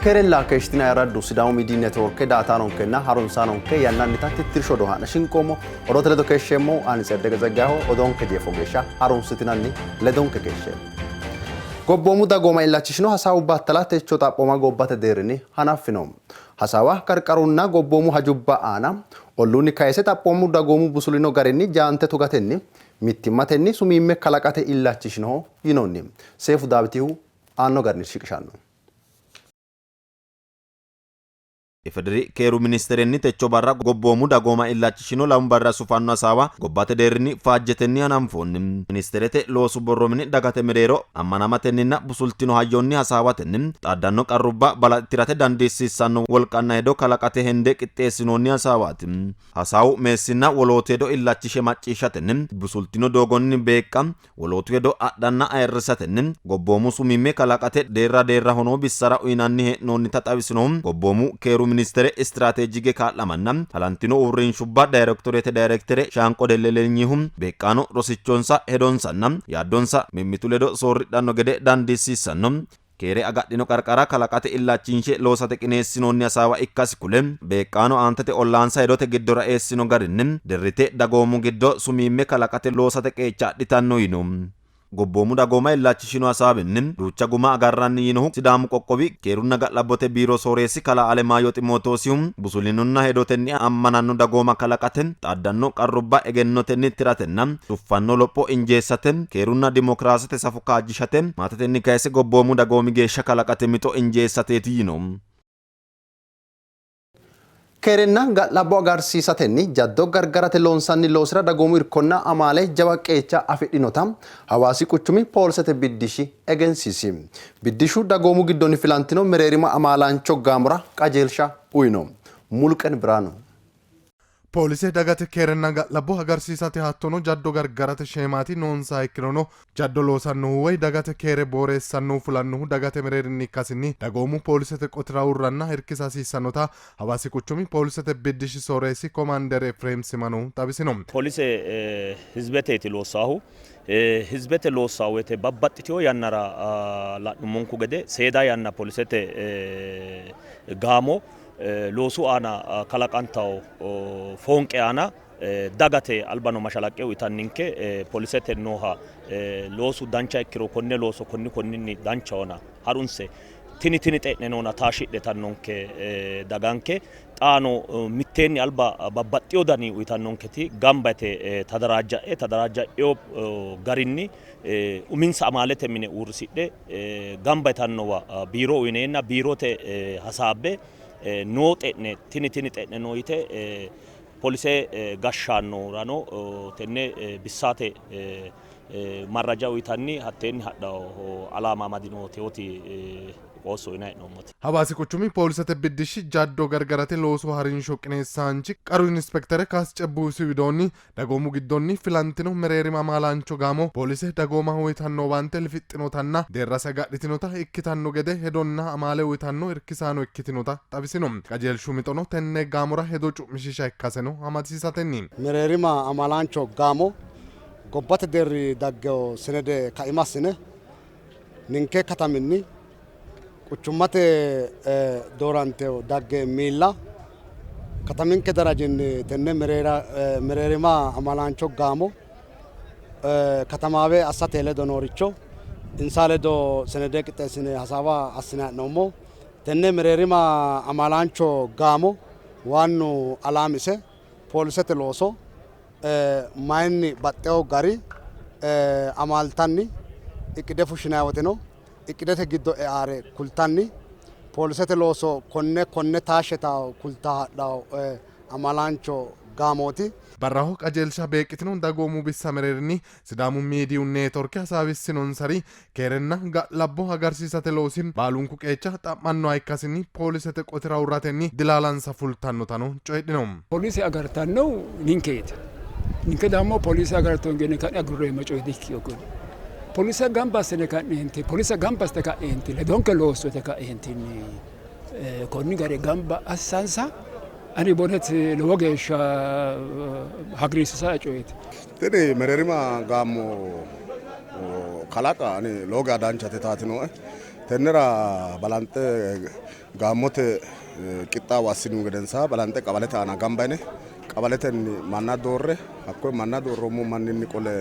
Keerella keeshshitina ayirraddu Sidaamu Miidiyi Neetworke daaataanonkenna harunsaanonke yannannita tittirshu odoo haa'ne shinqoommo. Odoote ledo keeshsheemmohu ani Tseddeqe Tseggayeho. Odoonke jeefo geeshsha harunsitinanni ledonke keeshshe. Gobboomu dagooma illachishino hasaawu battala techo xaphooma gobbate deerrinni hanaffino. Hasaawa qarqarunna gobboomu hajubba aana olluunni kayise xaphoomu dagoomu busulino garinni jaante tugatenni mittimmatenni sumiimme kalaqate illachishinoho yinoonni. Seefu Daawitihu aanno garinni shiqishanno. IFEDRI Keeru Ministerenni techo barra gobboomu dagooma illachishino lamu barra sufanno hasaawa gobbate deerrinni faajjetenni hananfoonni. Ministerete loosu borro mini dagate mereero ammanamatenninna busultino hayyonni hasaawatenni xaaddanno qarrubba balaxe tirate dandiissiissanno wolqanna hedo kalaqate hende qixxeessinoonni hasaawaati. Hasaawu meessinna wolootu hedo illachishe macciishshatenni busultino doogonni beeqqa, wolootu hedo adhanna ayirrisatenni gobboomu sumiimme kalaqate deerra deerraho noo bissara uynanni hee'noonnita xawisinohu Gobboomu Keeru Ministere Istiraateejike kaa'lamanna halantino uurrinshubba dayrektoreete dayrektere Shaanqo Delleleenyihu, beeqqaano rosichonsa, hedonsanna yaaddonsa mimmitu ledo soorridhanno gede dandiissiissanno keere agadhino qarqara kalaqate illachinshe loosate qineessinoonni hasaawa ikkasi kule, beeqqaano aantete ollaansa hedote giddora eessino garinni dirrite dagoomu giddo sumiimme kalaqate loosate qeecha adhitanno yiino. Gobboomu dagooma illachishino hasaawinni duucha guma agarranni yiinohu Sidaamu qoqqowi keerunna ga'labbote biiro sooreessi kalaa Alemaayyo Ximootoosihu, busulinonna hedotenni ammananno dagooma kalaqate xaaddanno qarrubba egennotenni tiratenna suffanno lopho injeessate keerunna dimokiraasete safo kaajjishate maatetenni kayse gobboomu dagoomi geeshsha kalaqate mixo injeessateeti yiino. Keerenna ga'labbo agarsiisatenni jaddo gargarate loonsanni loosira dagoomu irkonna amaale jawa qeecha afidhinota Hawaasi quchumi poolisete biddishshi egensiisi. Biddishshu dagoomu giddonni filantino mereerima amaalaancho gaamora qajeelsha uyno. Muluqen Birhaanu. Poolise dagate keerenna ga'labbo agarsiisate hattono jaddo gargarate sheemaati noonsaha ikkirono jaddo loosannohu woy dagate keere booreessannohu fulannohu dagate mereerinni ikkasinni dagoomu poolisete qotira uurranna irkisa hasiissannota Hawaasi quchumi poolisete biddishshi sooreessi Komaander Efreem Simanohu xawisino. Polise hizbeteeti loossaahu. Hizbete loossaa woyte babbaxxitino yannara la'nummonku gede seeda yanna polisete gaamo loosu aana kalaqantanno foonqe aana dagate albano mashalaqqe uyitanninke polisete nooha loosu dancha ikkiro konne looso konni konninni danchahona harunse tini tini xe'ne noona taashshidhe yitannonke daganke xaano mitteenni alba babbaxxino dani uyitannonketi gamba yite tadaraajja'e tadaraajja'ino garinni uminsa amaalete mine uurrisidhe gamba yitannowa biiro uyineenna biirote hasaabbe noo xe'ne tini tini xe'ne no yite polise gashshaannorano tenne bissate marraja uyitanni hatteenni hadhanno alaama amadino tewooti qoosso uyinanni hee'noommoti. Hawaasi quchumi poolisete biddishshi jaddo gargarate loosu harinsho qineessaanchi qaru inispektere Kaasce Buusi widoonni, Dagoomu giddonni filantino mereerima amaalaancho gaamo poolise dagoomaho uytanno owaante lifixxinotanna deerrase agadhitinota ikkitanno gede hedonna amaale uytanno irkisaano ikkitinota xawisino. Qajeelshu mixono tenne gaamora hedo cu'mishiisha ikkaseno amadisiisatenni. Mereerima amaalaancho gaamo gobbate deerri daggino senede kaima assine ninke kataminni Quchummate doorante dagge miilla kataminke darajinni tenne mereerima amalaancho gaamo katamaawe assate ledo nooricho insa ledo senede qixxeessine hasaawa assine ha'noommo. Tenne mereerima amalaancho gaamo waannu alaamise poolisete looso mayinni baxxewo gari amaaltanni iqqide fushshinanni woteno iqqidete giddo e'aare kultanni poolisete looso konne konne taashshe tawo kulta hadhawo amalaancho gaamooti. Barraho qajeelsha beeqqitino dagoomu bissa mereerinni Sidaamu Miidiyu Neetworke hasaawissinonsari keerenna ga'labbo agarsiisate loosi baalunku qeecha xa'mannoha ikkasinni poolisete qotira uurratenni dilaalansa fultannotano coyidhino. Polise agartannohu ninkeeti. Ninke dammo polise agartonke yine ka'ne agurreemmo coye dikkino kuni. Polise gamba assine ka'neenti, polise gamba assite ka'eenti ledonke loosso yite ka'eentinni konni gari gamba assansa ani bonet lowo geeshsha hagiirsiisanno coyeeti. Tini mereerima gaamo kalaqa ani lowo geya danchate taati nooe. Tennera balanxe gaammote qixxaawo assinihu gedensaa balanxe qabalete aana gamba yine qawaletenni manna doorre hakkoye manna doorroommo manninni qole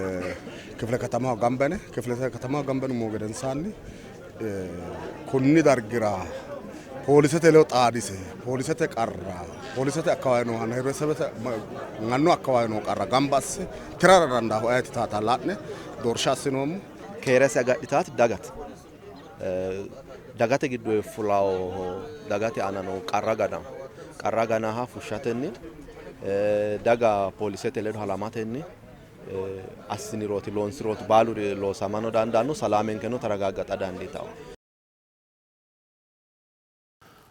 kifile katamaho gamba yine kifile katamaho gamba yinummo gedensaanni konni dargira poolisete ledo xaadise poolisete qarra poolisete akkawawi nooha heeresebete mannu akkawawi noo qarra gamba asse tirara dandaahu ayeti taata la'ne doorsha assinoommo. Keerese agadhitaati dagate. Dagate giddo fulawo dagate aana noo qarra ganaho. Qarra ganaha fushshatenni daga poolisete ledo halamatenni assinirooti loonsirooti baaluri loosamano dandaanno salaamenkeno taragaaggaxa dandiitawo.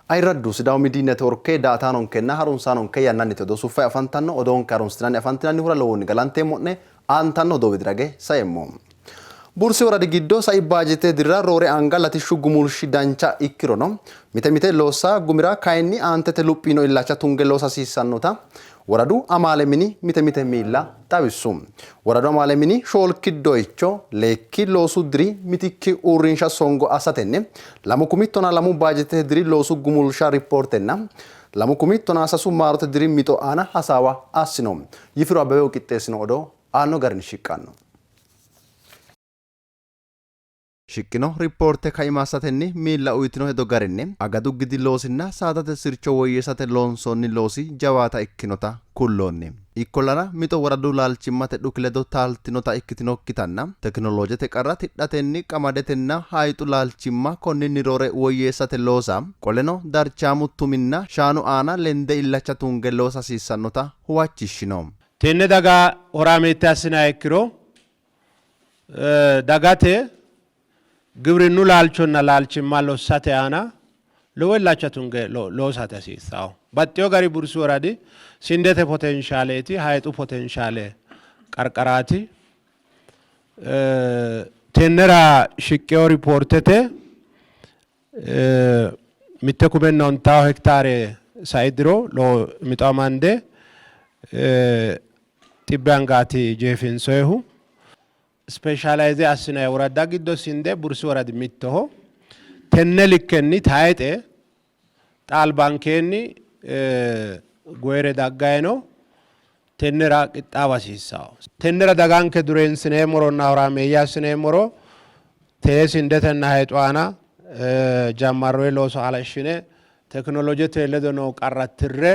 Ayirraddu Sidaamu Miidiyu Neetworke daa''ataanonkenna harunsaanonke yannannite odoo suffe afantanno odoonke harunsitinanni afantinannihura lowohunni galanteemmo'ne. Aantanno odoo widirage saeemmo. Bursi woradi giddo sai baajeetete dirira roore anga latishshu gumulshi dancha ikkirono mite mite loossa gumira kayinni aantete luphi yino illacha tunge loosa hasiissannota woradu amaale mini mite mite miilla xawissu. Woradu amaale mini shoolki doyicho leekki loosu diri mitikki uurrinsha songo assatenni 2012 baajeetete diri loosu gumulsha rippoortenna 2013 maarote diri mixo aana hasaawa assino. Yifiru Abbebehu qixxeessino odoo aanno garinni shiqqanno. Shiqqino rippoorte kaima assatenni miilla uytino hedo garinni, agadu gidi loosinna saadate sircho woyyeessate loonsoonni loosi jawaata ikkinota kulloonni. Ikkollana, mixo woradu laalchimmate dhuki ledo taaltinota ikkitinokkitanna tekinoloojete qarra tidhatenni qamadetenna hayxu laalchimma konninni roore woyyeessate loosa, qoleno darchaamu tuminna shaanu aana lende illacha tunge loosa hasiissannota huwachishshino. Tenne daga horaameette assinanniha ikkiro dagate gibrinnu laalchonna laalchimma lossate aana lowo illacha tunge loosate hasiissanno. Baxxeewo gari Bursi woradi sindete potenshaaleeti, hayixu potenshaale qarqaraati. Tennera shiqqewo ripoortete mitte kumenna ontawo hektaare sai diro mixo amande xibbe angaati jeefinsoyihu. Speeshaalayize assinanni woradda giddo Sinde Bursi woradi mittoho. Tenne likkenni tayixe xa albankeenni goyire daggayi no. Tennera qixxaawa hasiissanno. Tennera daganke dureensineemmoronna horaameeyye assineemmoro tee sindetenna hayixu aana jammarroyi looso halashshine tekinolojete ledo noo qarra tirre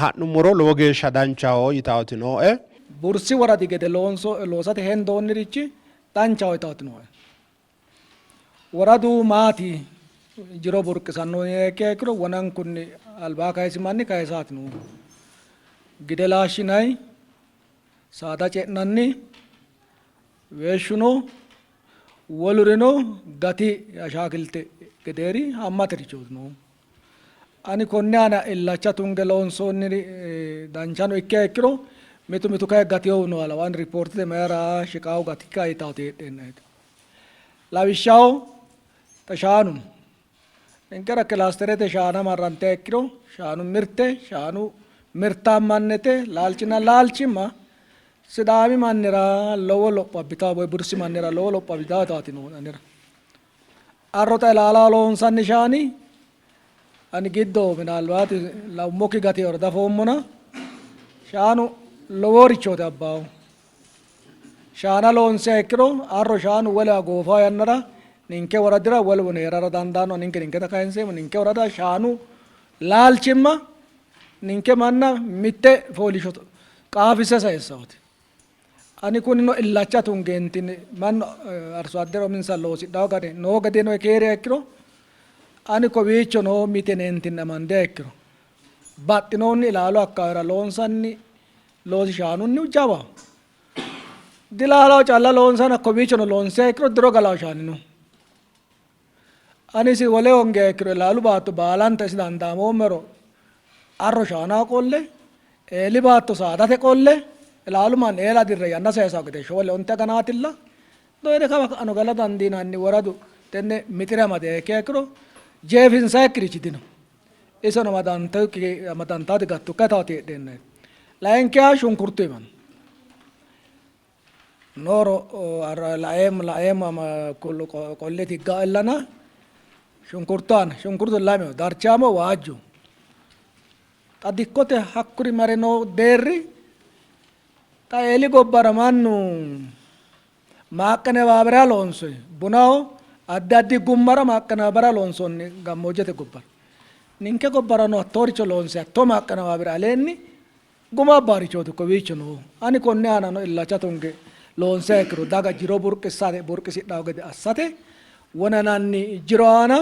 ha'nummoro lowo geeshsha danchaho yitaoti nooe. Bursi woradi gede loosate hendoonnirichi danchaho yitaoti nooe. Woradu maati jiro burqisanno yiniha ikkiha ikkiro wonankunni albaa kayisi manni kayisaati noohu. Gide laashshinanni, saada ce'nanni, weeshshuno wolurino gati ashakilte gedeeri haammatarichooti noohu. Ani konni aana illacha tunge loonsoonniri danchano ikkiha ikkiro mitu mitu kayi gatinohu nooha lawanno ripoortete mayira shiqaahu gatikka yitaati heedheennaeti. Lawishshaho xa shaanu no. Ninkera kilaasterete shaana marrantiha ikkiro shaanu mirte, shaanu mirtaammannete laalchinna laalchimma Sidaami mannira lowo lopho abbitanno woy Bursi mannira lowo lopho abbitannotaati noohu anera. Arro xa ilaalaho loonsanni shaani ani giddo minaalbaati laummokki gatewore dafoommona shaanu loworichooti abbaahu. Shaana loonsiha ikkiro arro shaanu wolewa goofawo yannara ninke woradira woluno hee'rara dandaanno. Ninke ninketa kayinseemmo. Ninke woradira shaanu laalchimma ninke manna mitte fooliishsho qaafisse sayissawote. Ani kunino illacha tungeentinni mannu arso addera uminsa loosidhawo gade noo gadeno keeriha ikkiro ani kowiicho noo miteneentinni amandiha ikkiro baxxinoonni ilaalu akkaawera loonsanni loosi shaanunnihu jawaho. Dilaalaho calla loonsanna kowiichono loonsiha ikkiro diro galawo shaani no. Ani isi wole hongiha ikkiro ilaalu baatto baalanta isi dandaamoommero arro shaanaho qolle, eeli baatto saadate qolle, ilaalu manni eela dirre yanna sayisawo gede shoole onte aganaatilla doyine kawa ka'ano gala dandiinanni woradu tenne mixire amadiha ikkiha ikkiro jeefinsayikkirichi dino. Iseno amadantaati gattukka yitaati heedheennaeti. Layinkiha shunkurtu imanno. Nooro laeemmo laeemmo qollete higgaellana shunkurtu aana shunkurtu lameho darchaamo waajju. Xa dikkote hakkuri mare noo deerri xa eeli gobbara mannu maaqqenebaabera loonsoyi bunaho addi addi gummara maaqqenebaabera loonsoonni gammoojjete gobbara. Ninke gobbarano hattooricho loonse hattoo maaqqenebaabera aleenni Guma abbaarichooti kowiicho noohu. Ani konni aanano illacha tunge loonsiha ikkiro daga jiro burqissate burqisidhanno gede assate wonananni jiro aana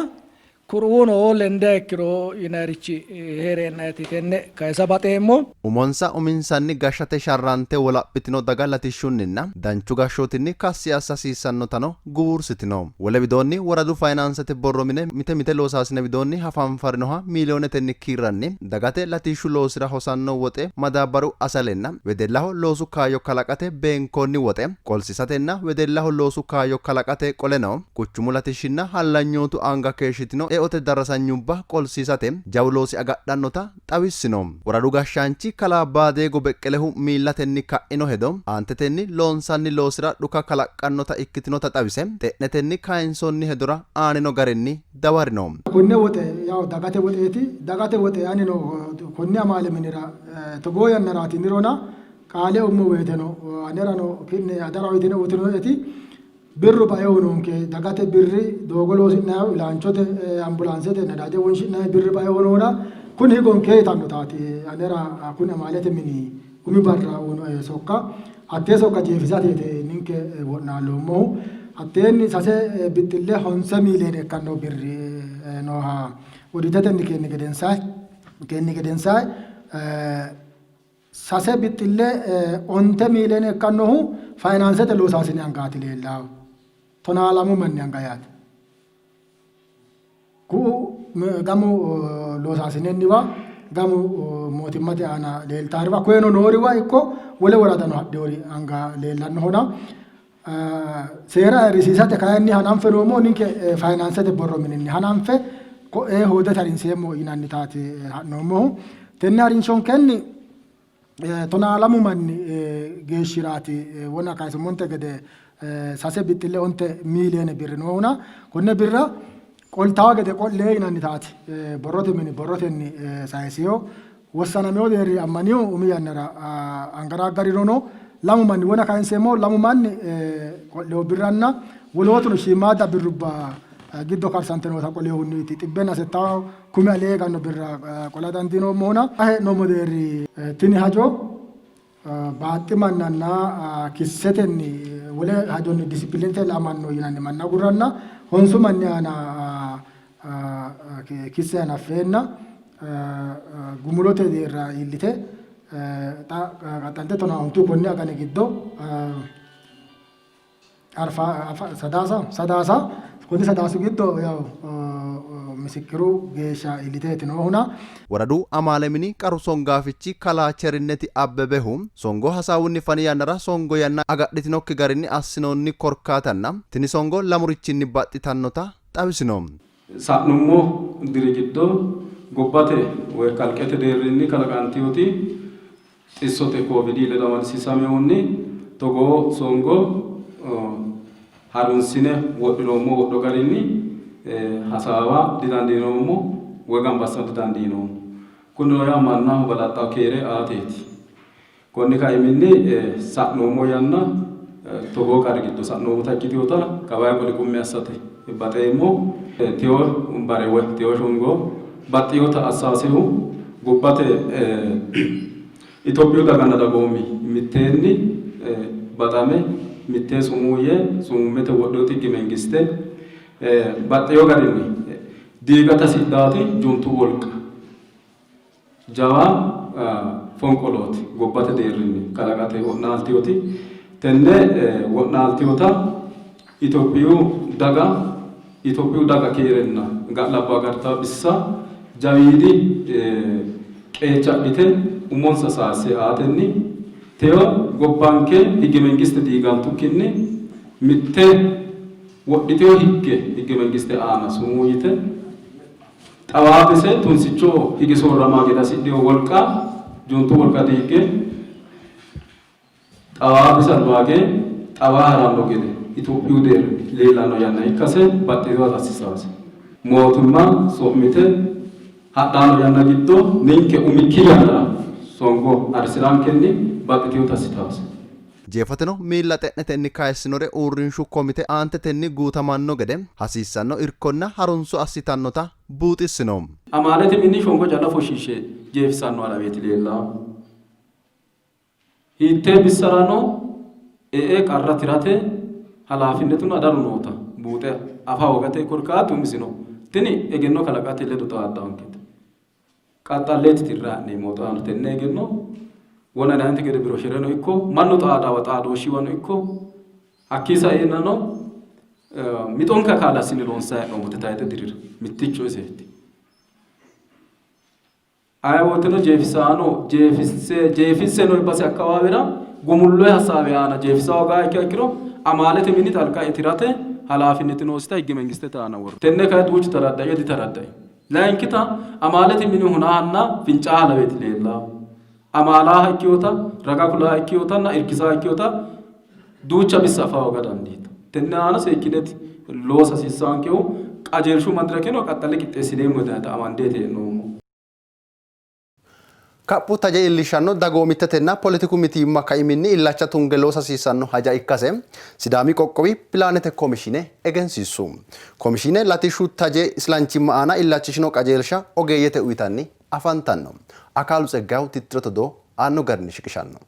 kuriuuno lendiha ikkiro yinayirichi hee'reennaeti tenne kayisa baxeemmo. Umonsa uminsanni gashshate sharrante wolaphitino daga latishshunninna danchu gashshootinni kassi assa hasiissannotano guwuursitino. Wole widoonni, woradu fayinaansete borro mine mite mite loosaasine widoonni hafanfarinoha miiliyoonetenni kiirranni dagate latishshu loosira hosanno woxe madaabbaru asalenna wedellaho loosu kaayyo kalaqate beenkoonni woxe qolsiisatenna wedellaho loosu kaayyo kalaqate qoleno quchumu latishshinna hallanyootu anga keeshshitino eote darrasanyubba qolsiisate jawu loosi agadhannota xawissino. Woradu gashshaanchi kalaa Baadeego Beqqelehu miillatenni ka'ino hedo aantetenni loonsanni loosira dhuka kalaqqannota ikkitinota xawise, xe'netenni kayinsoonni hedora aanino garinni dawarino. Konne woxe yawo dagate woxeeti, dagate woxe anino konni amaale minira togoo yannaraati yinirona qaale ummo woyteno anerano ki'ne hadara uyitine uyitinoeti Birru bae uyinonke, dagate birri, doogo loosi'nayihu, ilaanchote, ambulaansete, nadaaje wonshi'nayi birri bae uyinona kuni higonke yitannotaati anera kuni amaalete mini umi barra uyinoe sokka. Hattee sokka jeefisateeti ninke wo'naalloommohu. Hatteenni sase bixxille honse miiliyeene ikkanno birri nooha odiitetenni keenni gedensaanni Sase bixxille onte miiliyeene ikkannohu fayinaansete loosaasine angaati leellahu. Tonaa lamu manni anga yaate. Ku'u gamu loosaasinenniwa gamu mootimmate aana leeltaariwa koyeno nooriwa ikko wole woradano hadhinori anga leellannohona seera ayirrisiisate kayinni hananfe noommohu ninke fayinaansete borro mininni hananfe ko'ee hoodete harinseemmo yinannitaati ha'noommohu. Tenne harinshonkenni 12 manni geeshshiraati wona kayisummonte gede sase bixxille onte miiliyeene birri noohuna konne birra qoltawo gede qo'le yinannitaati borrote mini borrotenni sayisino. Wossanamino deerri ammanihu umi yannara angaraggarirono lamu manni wona kayinseemmo lamu manni qo'lino birranna wolootuno shiimmaadda birrubba giddo karsante noota qolinohunniiti xibbenna settaa kumi alee higanno birra qola dandiinoommohuna xa hee'noommo deerri tini hajo baaxxi mannanna kissetenni wole hajonni disipiliinete la'amanno yinanni manna agurranna honsu manni aana kisse hanaffeenna gumulote deerra iillite xa qaxxalte tonaa ontu konni agani giddo Arfa, Sadaasa, Sadaasa, konni Sadaasu giddo yaw misikkiru geeshsha iilliteeti noohuna. Woradu amaale mini qaru songaafichi kalaa Cherinneti Abbebehu songo hasaawunni fani yannara songo yanna agadhitinokki garinni assinoonni korkaatanna tini songo lamurichinni baxxitannota xawisino. Sa'nummo diri giddo gobbate woy kalqete deerrinni kalaqantinoti Xissote Koovidii ledo amadisiisaminohunni togoo songo harunsine wodhinoommo wodho garinni hasaawa didandiinoommo woy gamba assa didandiinoommo. Kunino yaa mannaho balaxxawo keere aateeti. Konni kaiminni sa'noommo yanna togoo qarri giddo sa'noommota ikkitinota kawaye qole qummi assate baxeemmo. Tewo bare woy tewo shongo baxxinota assasehu gobbate Itophiyu daganna dagoomi mitteenni baxame mittee sumuu yee sumuummete wodhinoti higge-mengiste baxxino garinni diigate hasidhaati juntu wolqa jawa fonqolooti gobbate deerrinni kalaqate wo'naaltinoti. Tenne wo'naaltinota Itophiyu daga Itophiyu daga keerenna ga'labbo agartanno bissa jawiidi qeecha adhite umonsa saasse aatenni teyo gobbanke higge-mengiste diigantukkinni mitte wodhitino higge higge-mengiste aana sumuu yite xawaabise tunsichoho hige soorramaa gede hasidhino wolqa juntu wolqa diigge xawaabise albaage xawaa haranno gede Itophiyu deerrinni leellanno yanna ikkase baxxitino assisaase. Mootimma su'mite hadhanno yanna giddo ninke umikki yannara songo harisirankenni baxxitinota assitaase. Jeefoteno miilla xe'netenni kayissinore uurrinshu komite aantetenni guutamanno gede hasiissanno irkonna harunso assitannota buuxissino. Amaalete mini shongo calla fushshiishe jeefisannoha laweeti leellannohu. Hiittee bissarano e'e qarra tirate halaafinnetunna adaru noota buuxe afa hoogate korkaatu umisino tini egenno kalaqate ledo xaaddankete. Qaxxalleeti tirra ha'neemmo xaano tenne egenno wona yinanninte gede biroshereno ikko mannu xaadawa xaadooshshiwano ikko hakkii saeennano mixonke akaala assine loonsanni hee'noommote tayxe dirira mitticho iseeti. Aye woteno jeefisaano jeefisse jeefisse noo base akkawaawera gumulloe hasaawi aana jeefisa hoogaha ikkiha ikkiro amaalete mini xalqa tirate halaafinneti noosita higge mengistete aana worro. Tenne kayi duuchu taradda'e ditaradda'e. Layinkita amaalete mini hunahanna fincaaha laweeti leellaahu. Amaalaaha ikkiwota, raga kulaaha ikkiwotanna irkisaa ikkiwota duucha bissa afa hooga dandiita. Tenne aana seekkineti loosa hasiissaankehu qajeelshu madirakeno qaxxale qixxeessineemmo yinannita amandeeti hee'noommo. Kaphu taje iillishshanno dagoomittetenna poletiku mitiimma kaiminni illacha tunge loosa hasiissanno haja ikkase Sidaami qoqqowi pilaanete komishiine egensiissu. Komishiine latishshu taje islanchimma aana illachishino qajeelsha ogeeyyete uytanni afantanno. Akaalu Tseggayehu tittirote odoo aanno garinni shiqishanno.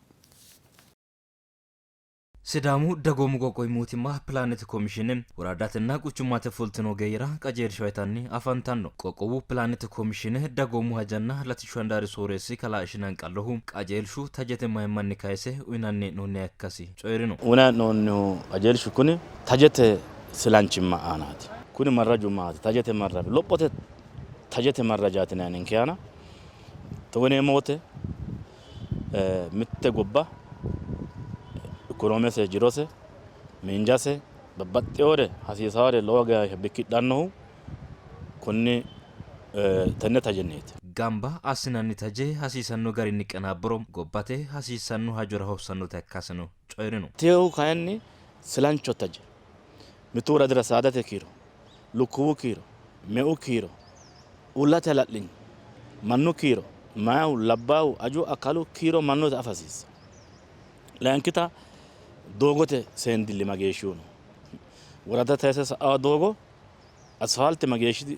Sidaamu dagoomu qoqqowi mootimma pilaanete komishiine woradatenna quchummate fultino ogeeyyera qajeelsha uytanni afantanno. Qoqqowu pilaanete komishiine dagoomu hajanna latishshu handaari sooreessi kalaa Ishine Hanqallohu qajeelshu tajete mayimmanni kayse uynanni hee'noonniha ikkasi coyi'rino. Uynanni hee'noonnihu qajeelshu kuni tajete silanchimma aanaati. Kuni marraju maati? Tajete marrabi lophote tajete marrajaati yinanni ninke aana. Togo yineemmo wote mitte gobba ikonoomese, jirose, miinjase babbaxxewore hasiisaawore lowo geeshsha bikkidhannohu konni tenne tajenniiti. Gamba assinanni taje hasiisanno garinni qinaabburo gobbate hasiissanno hajora hossannota ikkaseno coyi'rino. Teehu kayinni silancho taje mittu woradira saadate kiiro, lukkuwu kiiro, meu kiiro, uullate hala'linyi, mannu kiiro, meyahu, labbaahu, aju, akkalu kiiro mannuta afa hasiissanno. Layinkita doogote seendilli mageeshshihu no? Worada tayisse sa'awo doogo asfaalte mageeshshi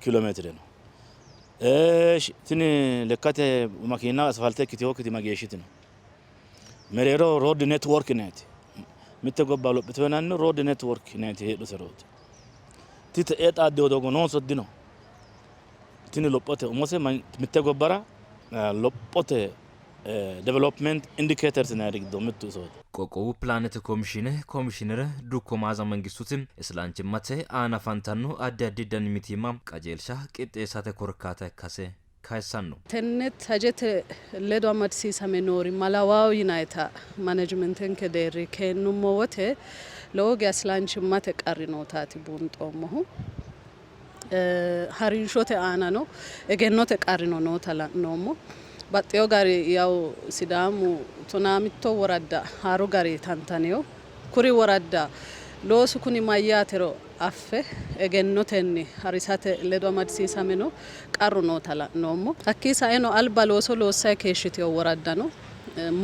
kiilomeetire no? Tini lekkate makiina asfaalte ikkitinokkiti mageeshshiti no? Mereeroho road network yinanniti mitte gobba lophitino yinannihu road network yinanniti heedhuserooti. Tini te'ee xaaddino doogo noonso dino? Tini lophote umose mitte gobbara lophote development indicators yinanniri giddo mittu isooti. Qoqqowu Pilaanete Komishiine Komishiinere Dukko Maaza Mengistuti islanchimmate aana afantanno addi addi dani mitiimma qajeelsha qixxeessate korkaata ikkase kayissanno. Tenne tajete ledo amadisiisame noori malawaho yinannita manajimentenke deerri keennummo wote lowo geya islanchimmate qarri nootaati buunxoommohu. Harinshote aanano egennote qarrino noota la'noommo. Baxxeewo gari yawu Sidaamu tonaa mitto woradda haaru gari tantanino. Kuri woradda loosu kuni mayyaatero affe egennotenni harisate ledo amadisiisameno qarru noota la'noommo. Hakkii saeno alba looso loossanni keeshshitino woraddano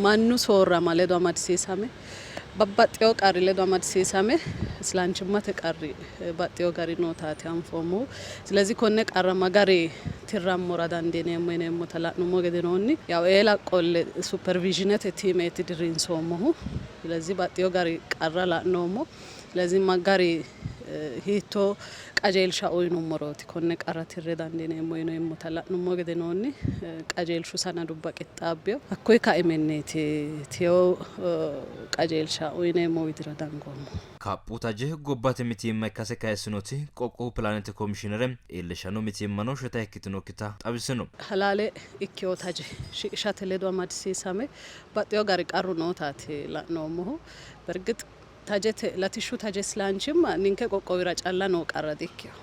mannu soorrama ledo amadisiisame babbaxxino qarri ledo amadisiisame islanchimmate qarri baxxino gari nootaati anfoommohu. ስለዚህ konne qarra ma gari tirrammora dandiineemmo yineemmota la'nummo gedenoonni yaw eela qolle supervisionete tiimeeti diriinsoommohu. ስለዚህ baxxino gari qarra la'noommo. ስለዚህ ma gari hiittoo qajeelsha uynummorooti konne qarra tirre dandiineemmo yineemmota la'nummo gedenoonni qajeelshu sanadubba qixxaabbino. Hakkuyi kaiminniiti tiyo qajeelsha uyneemmo widira dangoommo. Kaphu taje gobbate mitiimma ikkase kayissinoti qoqqowu pilaanete komishiinere iillishshanno mitiimmano shota ikkitinokkita xawissino. Halaale ikkino taje shiqishate ledo amadisiisame baxxino gari qarru nootaati la'noommohu. Bergix tajete latishshu taje islanchimma ninke qoqqowira calla noo qarra dikkino.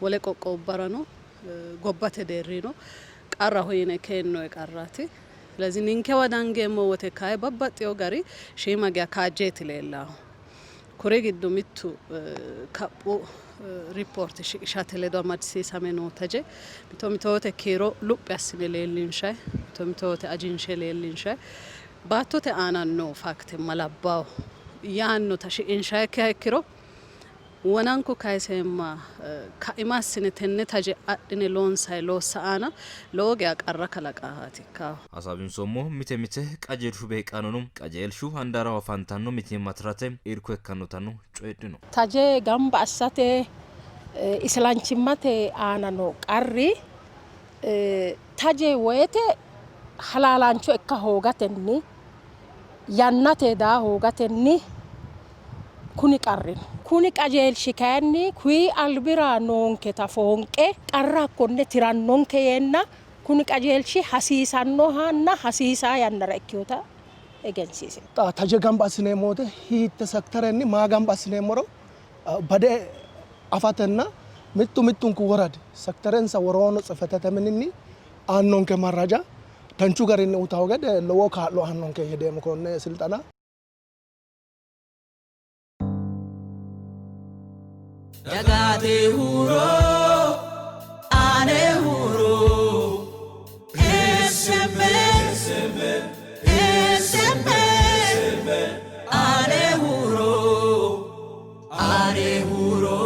Wole qoqqowubbarano gobbate deerrino qarraho yine keennoyi qarraati. ስለዚህ ninkewa dangeemmo wote kayi babbaxxewo gari shiima geya kaajjeeti leellaahu. Kuri giddo mittu kaphu ripoorte shiqishate ledo amadisiisame noo taje mito mito wote kiiro luphi assine leellinshayi, mito mito wote ajinshe leellinshayi, baattote aana noo faakte malabbawo yaannota shiqinshayikkiha ikkiro wonanku kayiseemma kaima assine tenne taje adhine loonsayi loossa aana lowo geya qarra kalaqaahaati ikkahu. Hasaawinsoommo mite mite qajeelshu beeqqaanono qajeelshu handaaraho afantanno mitiimma tirate irko ikkannotano coyidhino. Taje gamba assate isilanchimmate aana noo qarri taje woyte halaalaancho ikka hoogatenni, yannate daa hoogatenni kuni qarri no. Kuni qajeelshi kayinni kuyi albira noonketa foonqe qarra hakkonne tirannonke yeenna kuni qajeelshi hasiisannohanna hasiisaa yannara ikkinota egensiisino. Xa taje gamba assineemmo woyte hiitte sekterenni maa gamba assineemmoro bade afatenna mittu mittunku woradi sekterensa woroono tsifetete mininni aannonke marraja danchu garinni uytawo gede lowo kaa'lo aannonke yee hedeemmo konne silxana. Dagate huuro ane huuro SMN SMN ane huuro ane huuro.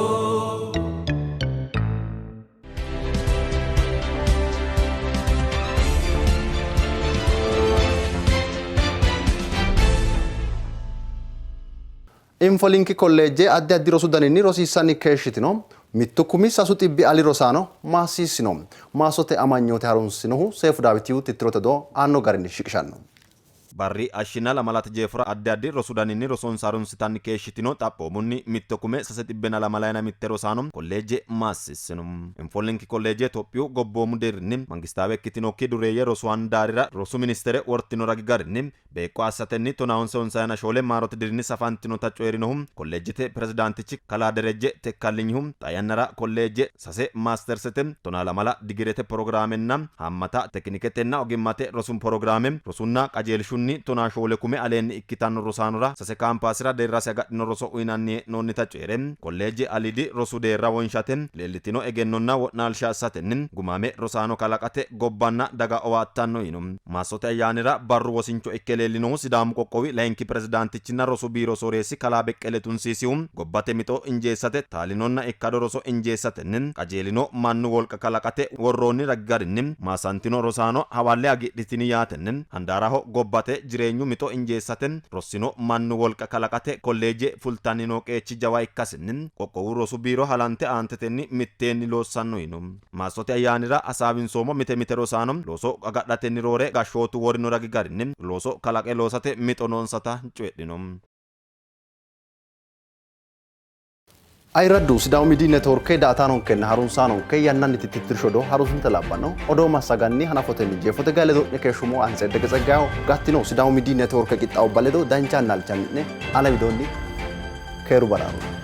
Infolinki kolleejje addi addi rosu daninni rosiissanni keeshshitino mittu kumi sasu xibbi ali rosaano maassiissino. Maassote amanyoote harunsinohu Seefu Daawitihu tittirote odoo aanno garinni shiqishanno. Barri hashshinna lamalate jeefora addi addi rosu daninni rosonsa harunsitanni keeshshitino xaphoomunni mitto kume sase xibbenna lamalayina mitte rosaano kolleejje maassiissino. Infolinki kolleejje Itophiyu gobboomu deerrinni mangistaawe ikkitinokki dureeyye rosu handaarira rosu ministere wortino ragi garinni beeqqo assatenni tonaahonse honsayina shoole maarote dirinni safantinota coyi'rinohu kolleejjete pirezidaantichi kalaa Derejje Tekkallinyihu, xaa yannara kolleejje sase maastersete, tonaa lamala digirete porogiraamenna haammata tekiniketenna ogimmate rosu porogiraame rosunna qajeelshunni tonaa shoole kume aleenni ikkitanno rosaanora sase kaampaasera deerrasi agadhino roso uynanni hee'noonnita coyi're, kolleejje aliidi rosu deerra wonshate leellitino egennonna wo'naalsha assatenni gumaame rosaano kalaqate gobbanna daga owaattanno yiino. Maassote ayyaanira barru wosincho ikke leellinohu Sidaamu qoqqowi layinki pirezidaantichinna rosu biiro sooreessi kalaa Beqqele Tunsiisihu, gobbate mixo injeessate taalinonna ikkado roso injeessatenni qajeelino mannu wolqa kalaqate worroonni ragi garinni maassantino rosaano hawalle hagiidhitini yaatenni handaaraho gobbate jireenyu mixo injeessate rossino mannu wolqa kalaqate kolleeje fultanni noo qeechi jawa ikkasinni qoqqowu rosu biiro halante aantetenni mitteenni loossanno yiino. Maassote ayyaanira hasaawinsoommo mite mite rosaano looso agadhatenni roore gashshootu worino ragi garinni looso kalaqe loosate mixo noonsata coyidhino. Ayirraddu Sidaamu Miidiy Neetworke daa''ataanonkenna harunsaanonke yannanniti tittirshu odoo harunsite labbanno odoo massaganni hanafotenni jeefote gayi ledo'ne keeshshumo ani Tseddeke Tseggayeho. Gattino Sidaamu Miidiy Neetworke qixxaawubba ledo dancha annalchanni'ne ane widoonni keeru baraaru.